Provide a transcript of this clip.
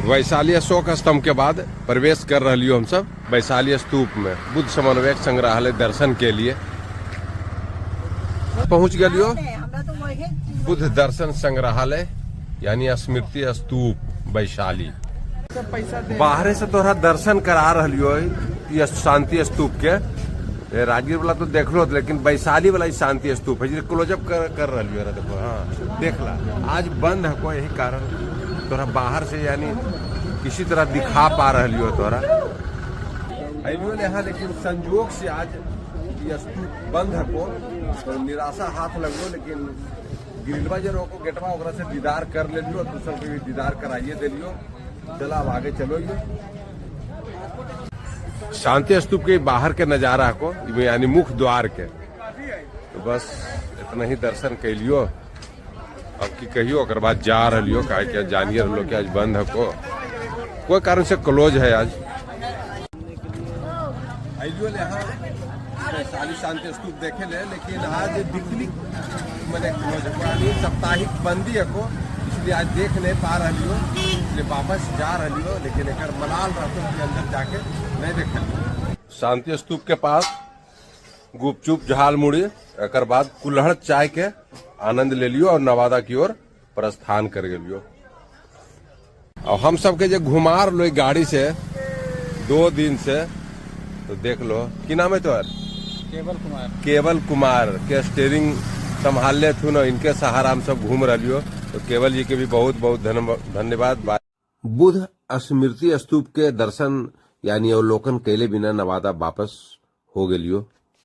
वैशाली अशोक स्तंभ के बाद प्रवेश कर रही हम सब वैशाली स्तूप में बुद्ध समन्वयक संग्रहालय दर्शन के लिए पहुंच गलियो। बुद्ध दर्शन संग्रहालय यानी स्मृति स्तूप वैशाली। बाहरे से तोरा दर्शन करा रही ये शांति स्तूप के। राजगीर वाला तो देख लो, लेकिन वैशाली वाला शांति स्तूप है। क्लोजअप कर रही है, देखो। हाँ, देख ला, आज बंद है कोई, यही कारण तोरा बाहर से यानी किसी तरह दिखा पा रही हो तोरा यहाँ, लेकिन संजोग से आज ये स्तूप बंद है को तो निराशा हाथ लगलो, लेकिन ग्रिलवा जे रोको गेटवा, ओकरा से दीदार कर ले लियो, दूसर के भी दीदार कराइए दे लियो। चला, अब आगे चलो। ये शांति स्तूप के बाहर के नजारा को, यानी मुख्य द्वार के। तो बस इतना ही दर्शन कैलियो। अब की कहियो, ओकर बाद जा रहियो, काहे कि जानिए रहलो कि आज बंद है को, कोई कारण से क्लोज है आज। अइलियो यहाँ वैशाली शांति स्तूप देखे ले, लेकिन आज वीकली मैंने क्लोज है, यानी साप्ताहिक बंदी है को, इसलिए आज देख नहीं पा रही हो, इसलिए वापस जा रही हो। लेकिन एक मलाल रहते कि अंदर जाके नहीं देख। शांति स्तूप के पास गुपचुप, झाल मुड़ी, एक बाद कुल्हड़ चाय के आनंद ले लियो और नवादा की ओर प्रस्थान कर गेलियो। और हम सबके जो घुमा लो गाड़ी से 2 दिन से, तो देख लो, की नाम है तोहर? केवल कुमार। केवल कुमार के स्टेयरिंग संभाल ले थू न, इनके सहारा हम सब घूम रही। तो केवल जी के भी बहुत बहुत धन्यवाद। बुद्ध स्मृति स्तूप के दर्शन यानी अवलोकन कैले बिना नवादा वापस हो गेलियो।